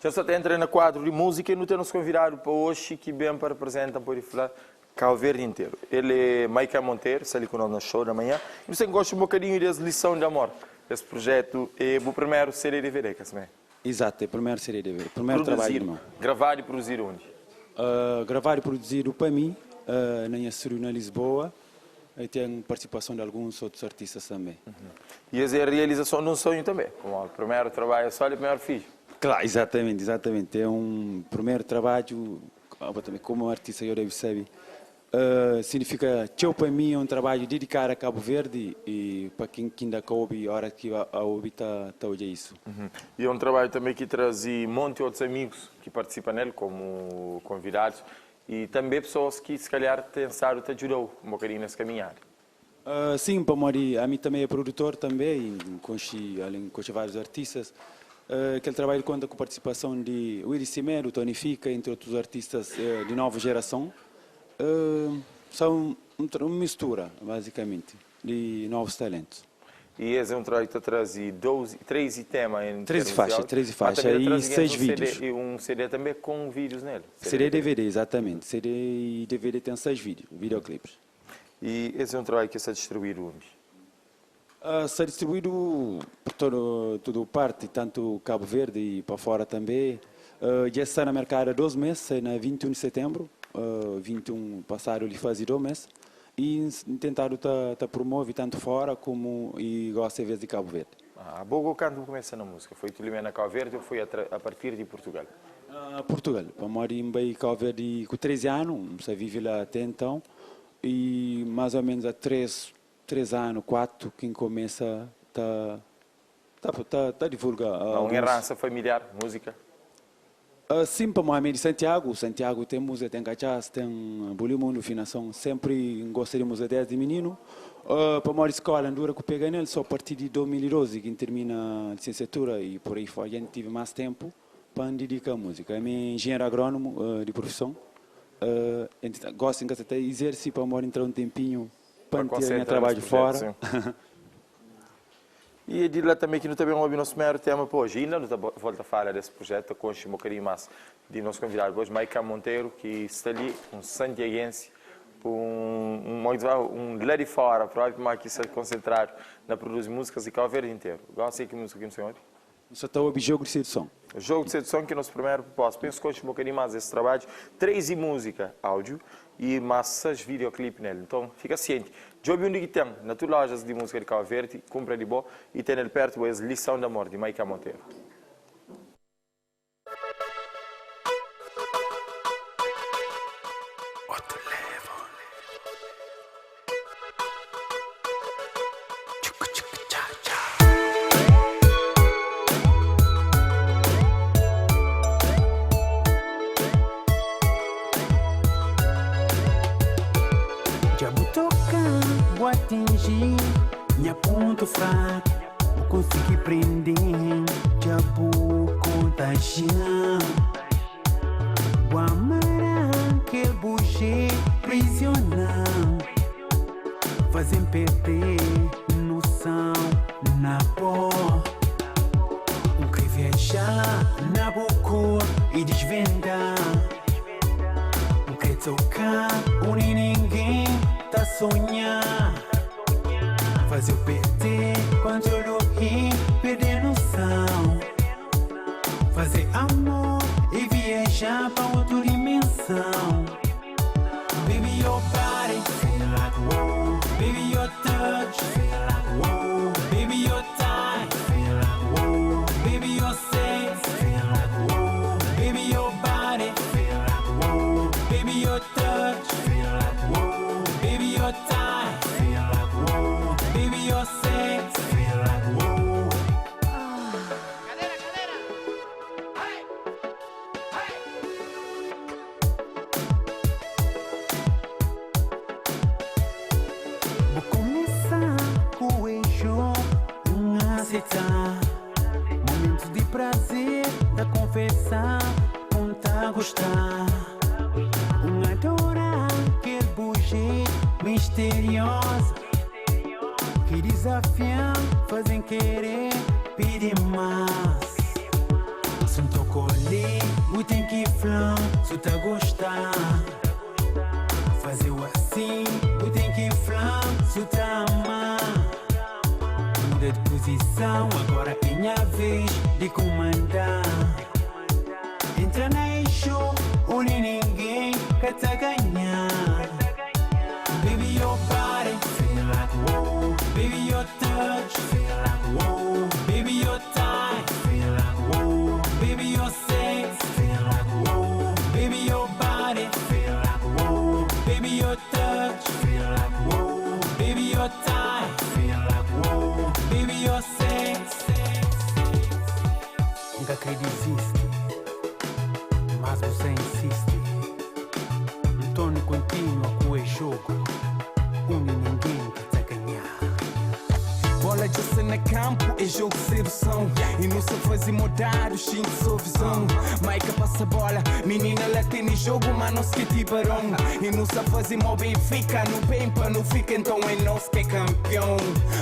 Dja sa ta entra na kuadru di múzika i nu ten nos konvidadu pa oxi ki ben pa reprezenta, N pode fla, Kau Verdi interu. El é Maiká Monteiro, sta li ku nos na Show da Manhã. I nu sta gosta un bokadinhu di es Lição de Amor. Es projetu é bu primeru CD-DVD, ka simé? Exato, é primeru CD-DVD, primeru trabadju di meu. Gravadu i produzidu undi? Gravadu i produzidu pa mi, na nha studiu na Lisboa. E ten partisipason di alguns otus artistas tanbe. I es é realizason di un sonhu tanbe, pamodi primeru trabadju é só di primeru fidju. Klaru, izatamenti, izatamenti. É un primeru trabadju, abo tanbe komu artista dja debe sabe, signifika txeu pa mi. É un trabadju dedikadu a Kabu Verdi i pa ken ki inda ka obi, ora ki a obi ta ta odja isu. I é un trabadju tanbe ki traze monti otus amigus ki partisipa nel komu konvidadus. I tanbê pesoas ki si kalhar ten stadu ta djuda-u un bokadinhu nes kaminhada. Sim, pamodi ami tanbê é produtor tanbê i N konxe, alén di konxe várius artistas. Kel trabadju konta ku partisipason di Willy Semedo, Tony Fika, entri otus artistas di novu jerason. Só un mistura, bazikamenti, di novus talentus. I es é un trabadju ki ta traze 12, 13 tema en 13 termus di faixa, áudiu, 13 ma faixa tanbê ta i traze gentis 6 un CD vídius. i un CD tanbê kon vídius nel, CD CD e i DVD. DVD, exatamente. CD i DVD ten 6 vídiu, videoclips. I es é un trabadju ki sta distribuídu undi? Sta distribuídu pa todo tudu parti, tantu Kabu Verdi i pa fora tanbê. Dja sta na merkadu há 2 mês, sai na 21 di setenbru, 21 pasadu li faze 2 mês. I N tentadu ta ta promove tantu fora komu i gosi é ves di Kabu Verdi. Ah, bo go kantu bu kumesa na musika? Foi tu li me na Kau Verdi ou foi a partir di Purtugal? Purtugal, pamodi N bai Kau Verdi ku 13 anu, N sta vive la te entãu, i mas ou menus a 3, 3 anu, 4 ki N kumesa ta ta ta ta divulga Ma un alguns. eransa familiar, musika? Sim, pamodi ami é di Santiagu, Santiagu ten múzika, ten katxas, ten bulimundu, finason, senpri N gosta di múzika desdi mininu, pamodi skola N dura ku pega nel, so partir di 2012 ki N tirmina lisensiatura i por aí fora, dja N tive más tenpu pa N didika a múzika. Ami é enjenheru agrónomu di profison, gosi N ka sa ta izersi pamodi N tra un tenpinhu pa Pa N tira nha konsentra nes trabadju projetu, fora. sim. I é di la tanbê ki nu ta ben obi nos primeru tema pa oji. Inda nu ta volta fala des projetu, ta konxe un bokadinhu mas di nos konvidadu pa oji, Maikan Monteiro, ki sta li, un santiagensi, un, un, moki ta fla, un di la di fora propi, ma ki sta konsentradu na produzi múzikas di Kau Verdi interu. Gosi é ki múzika ki nu sta ben obi? Nu sa ta obi Jogo di Seduson. Jogo di Seduson ki é nos primeru prupóstu. Pa nhos konxe un bokadinhu más des trabadju, 13 múzika áudiu i más 6 videoclip nel. Nton, fika sienti. Djobe undi ki ten, na tudu lojas di múzika di Kau Verdi, kunpra di bo i tene-l pertu bo es Lição de Amor di Maiká Monteiro. Dja bu toka-m, bu atinji nha pontu fraku Bu konsigi prende-m, dja bu kontajia-m Bu amara-m kel bu jetu prisiona-m Faze-m perde noson na bo N kre viaja na bu kor i disvenda N kre toka undi ningen ta sonha Faze-u perde kontrolu i perde noson Faze amor i viaja pa otu dimensão Baby your body feel like whoa Baby your touch feel like whoa Baby your time feel like whoa Baby your sex feel like whoa Baby your body feel like whoa Baby your touch feel like whoa Baby your time feel like whoa Baby your sex feel like whoa. Bu kumesa ku eixu N aseta Momentus di prazer Ta konfesa ku N ta gosta N adora kel bu jetu misterioza Ki dizafia-m faze-m kere pidi más. Tocou-lhe, bu tem que flan, se tá gostar. Fazer assim, bu tem que flan, se tá amar. Muda de posição, agora é minha vez de comandar. Entra na eixo, onde ninguém quer te ganhar. Baby, your body feel like whoa. Baby, your touch feel like whoa. Baby, your time feel like whoa. Baby, your sex feel like whoa. Baby, your body feel like whoa. Baby, your touch feel like whoa. Baby, your time feel like whoa. Baby, your sex. Nunca queria desistir, mas você insiste. Um tono contínuo com o jogo, onde ninguém quer ganhar. Bola de cena campo, é jogo sedução. E não se faz mudar, o xinto sua visão. Maica passa bola, menina lá tem jogo, mas não se tibarão. E não se faz mó Benfica, no bem pa não fica, então é nós que é campeão.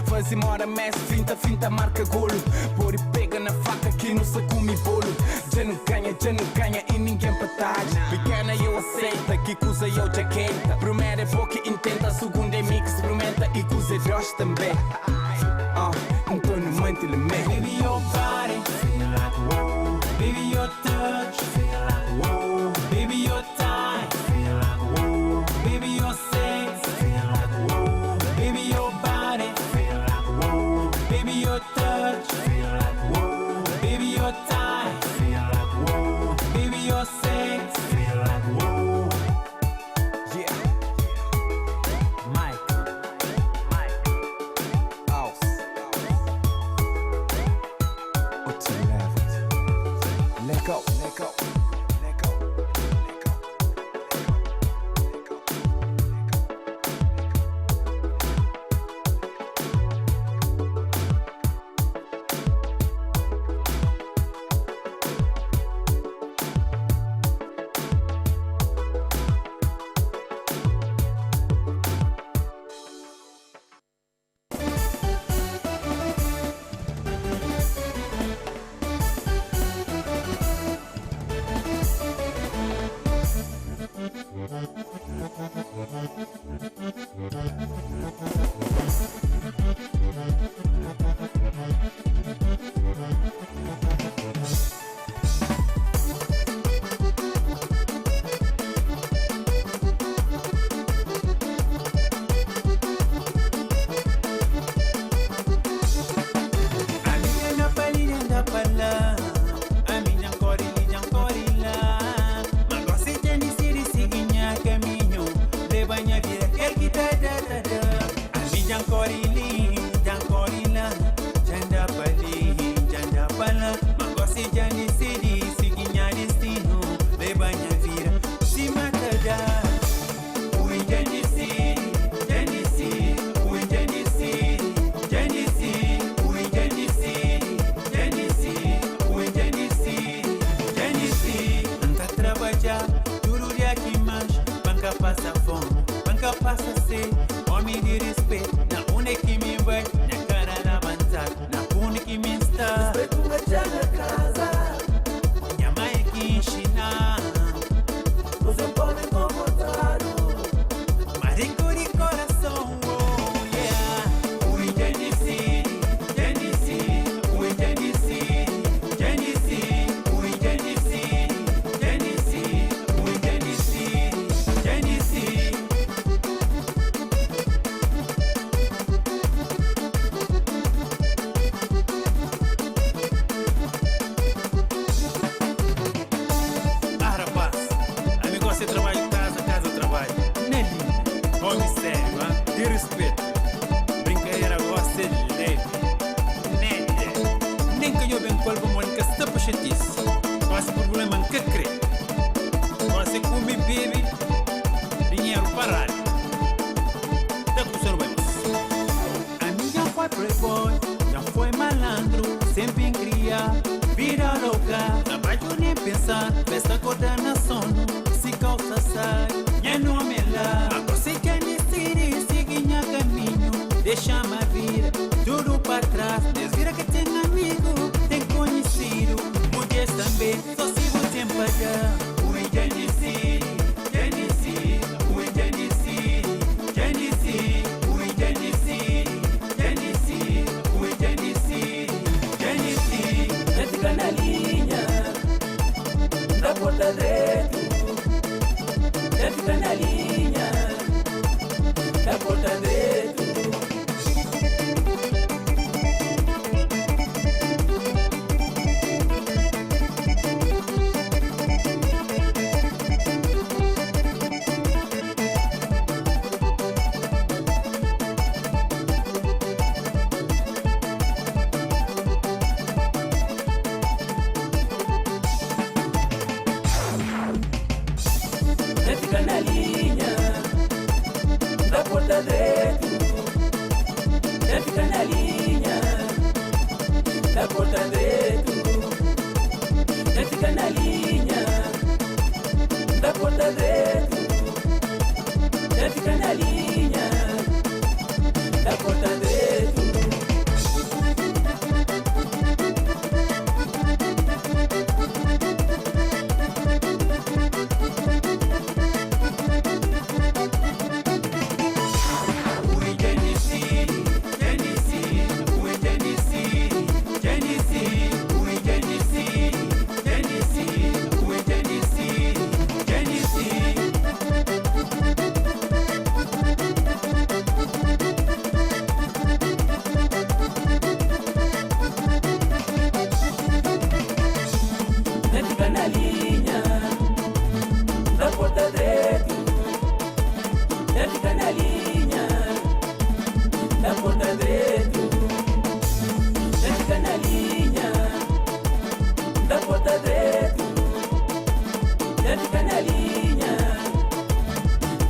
Faz mora Messi, finta, finta, marca golo. Por e pega na faca que não se come bolo. Já não ganha e ninguém patage. Pequena eu aceita, que cusa eu jaqueta. Primeira é boca intenta, segunda é mix, experimenta e cusa é Deus também. Então não mente le me. Baby, your body feel like whoa. Baby, your touch feel like whoa. Baby, your time feel like whoa. Baby, your sex feel like whoa. Baby, your body feel like whoa. Baby, your touch feel like whoa. Baby, your time feel like whoa. Baby, your sex feel like whoa. Yeah, Mike, house. Outro level. Let go, let go, let go, let go. Let go. Amiga na palhinha da pala, a minha core minha core lá. Mas você tem de seguir minha caminho, leva minha vida quer que tá da da da. A minha core li, minha core lá, janda pali, janda pala. Mas você tem de seguir minha destino, leva minha vida se mata da. Ui, Janice, Janice, ui, Janice, Janice, ui, Janice, Janice, ui, Janice, Janice. Nunca trabalhar, duro de aqui mais, banca passa fome, banca passa sede, homem de respeito, na onde que me vai, na cara levantar, na onde que me está. Respeito na casa, Minha mãe é que ensina, você pode comportar. Marico de coração, oh yeah. Ui, Janice, Janice, ui, Janice, Janice, ui, Janice, Janice, ui, Janice, Janice. Ah, rapaz, a mim gosta de trabalho casa, casa trabalho. Na linha, homem sério, ah? De respeito. Brincadeira gosta de leve. Nete. Nem que eu bem colpo, Mônica, está para chatice. Quase problema nunca crê. Você come e bebe, dinheiro parado. Tá com o senhor bem. A minha foi playboy, já foi malandro, sempre em cria, vida louca. Trabalho nem pensar, festa acordar na sono, se calça sai, minha nome é lá. Agora se quer decidir, siga minha caminho, deixa-me vir, tudo para trás. Desvira que tem amigo, tem conhecido, mulheres também, só fika na linha Ta porta dretu. Na fika na linha Da porta dretu. Na fika na linha Da porta dretu. Na fika na linha Da porta dretu. Na fika na linha Da porta dretu. Ui, Janice, Janice, ui, Janice, Janice, ui, Janice, Janice, ui, Janice, Janice. Na fika na linha Da porta dretu. Na fika na linha Da porta dretu. Na fika na linha Da porta dretu. Na fika na linha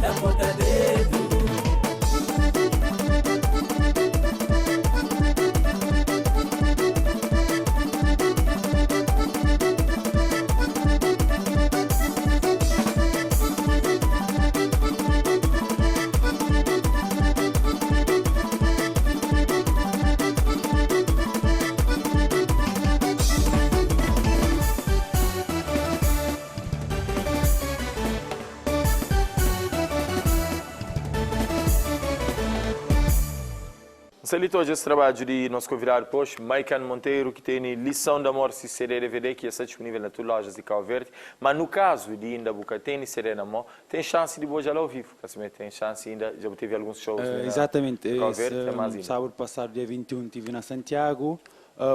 Da porta dretu. Salito hoje esse trabalho de nosso convidado pois, Maikan Monteiro, que tem Lição de Amor se CD DVD, que está disponível nas tuas lojas de Cabo Verde. Mas no caso de ainda Buca tem CD na mão, tem chance de bojar lá ao vivo. Assim, tem chance ainda, já teve alguns shows na Exatamente. Cabo Esse, Verde, tem mais ainda. sábado passado, dia 21, estive na Santiago.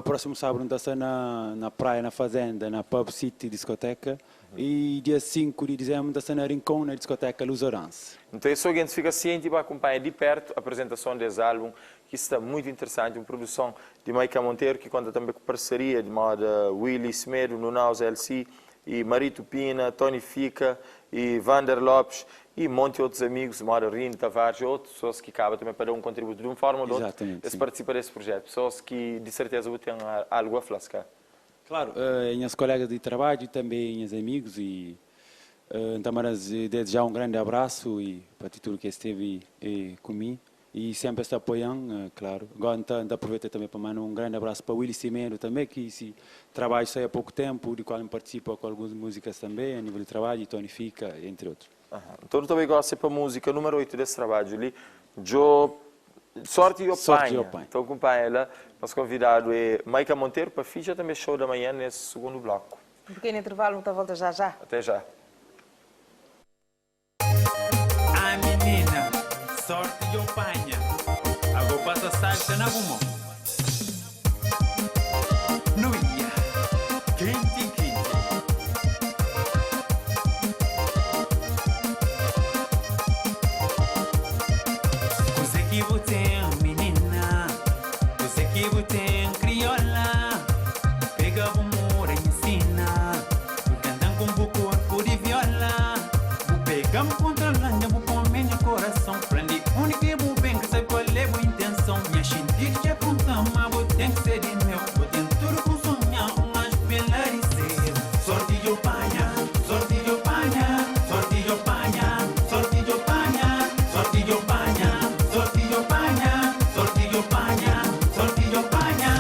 Próximo sábado está na praia, na Fazenda, na Pub City Discoteca. E dia 5 de dezembro está na Rincon, na discoteca Luzorance. Então, é só alguém fica ciente e vai acompanhar de perto a apresentação desse álbum, que está muito interessante, uma produção de Maica Monteiro, que conta também com parceria de moda Willy Semedo, Nunaus LC, e Marito Pina, Tony Fica e Vander Lopes e um monte de outros amigos, moda Rino Tavares e outras pessoas que acabam também para dar um contributo de uma forma ou de outra. Exatamente, Eles sim. participam desse projeto, pessoas que de certeza vão ter algo a flascar. Claro, minhas colegas de trabalho e também meus amigos e então, mas desde já um grande abraço e para tudo que esteve comigo e sempre está apoiando, claro. Agora então, aproveito também para mandar um grande abraço para Willy Semedo também, que esse trabalho sai há pouco tempo, de qual eu participo com algumas músicas também, a nível de trabalho, e Tony Fica, entre outros. Então, eu também gosto para a música número 8 desse trabalho ali, Joe Sorte e Sorte e Opanha. Opanha. Então, acompanha ela. Nosso convidado é Maica Monteiro para ficha também show da manhã nesse segundo bloco. Um pequeno intervalo, muita volta já já. Até já. A menina, sorte e opanha. Agora passa salsa na mão. Nuia, quente, quente. Você que você menina, você que você crioula. Pega o muro e ensina. Cantam com o corpo de viola. Vou pegar um controlando, vou pôr meu coração. Prende única e vou bem que sabe qual é a boa intenção. Minha gente já conta, mas vou ter que ser de meu. Vou ter tudo com sonhar, mas pela de ser. Sorte de panha, sorte de panha, sorte de panha, sorte de panha, sorte de panha, sorte de panha, sorte de panha, sorte de panha.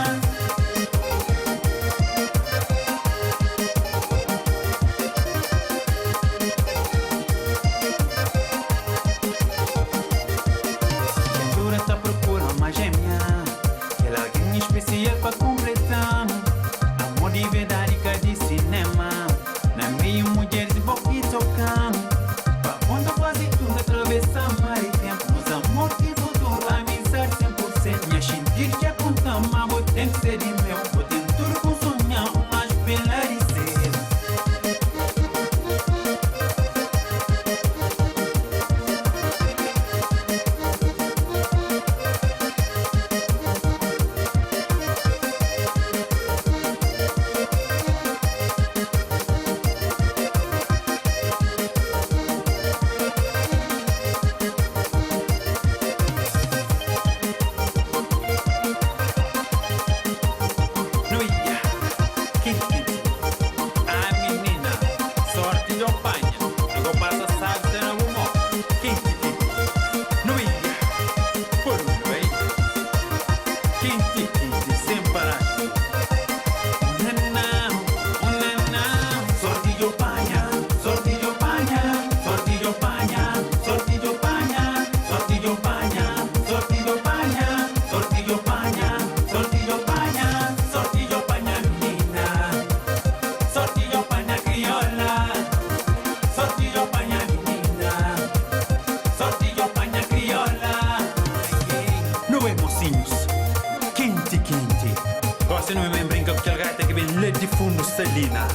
Lina,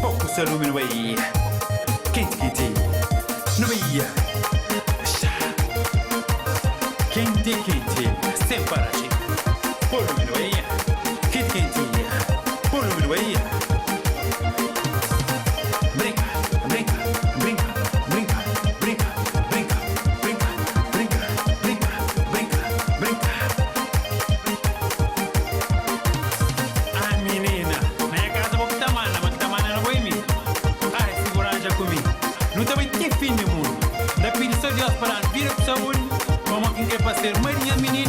pouco salume no Bahia. Quente, quente, no Bahia. Chá. Quente, quente, sem parar. Pô lume no Bahia. Quente, quente, pô lume no Bahia. Brinca, brinca, brinca, brinca, brinca, brinca, brinca, brinca, brinca, brinca, brinca. Ah, menina, na minha casa vou que mana, mas que mana não vou em mim. Ai, segurança comigo. Não também tem fim de mundo. Da pedi só Deus para vira com saúde, como quem quer para ser marinha menina.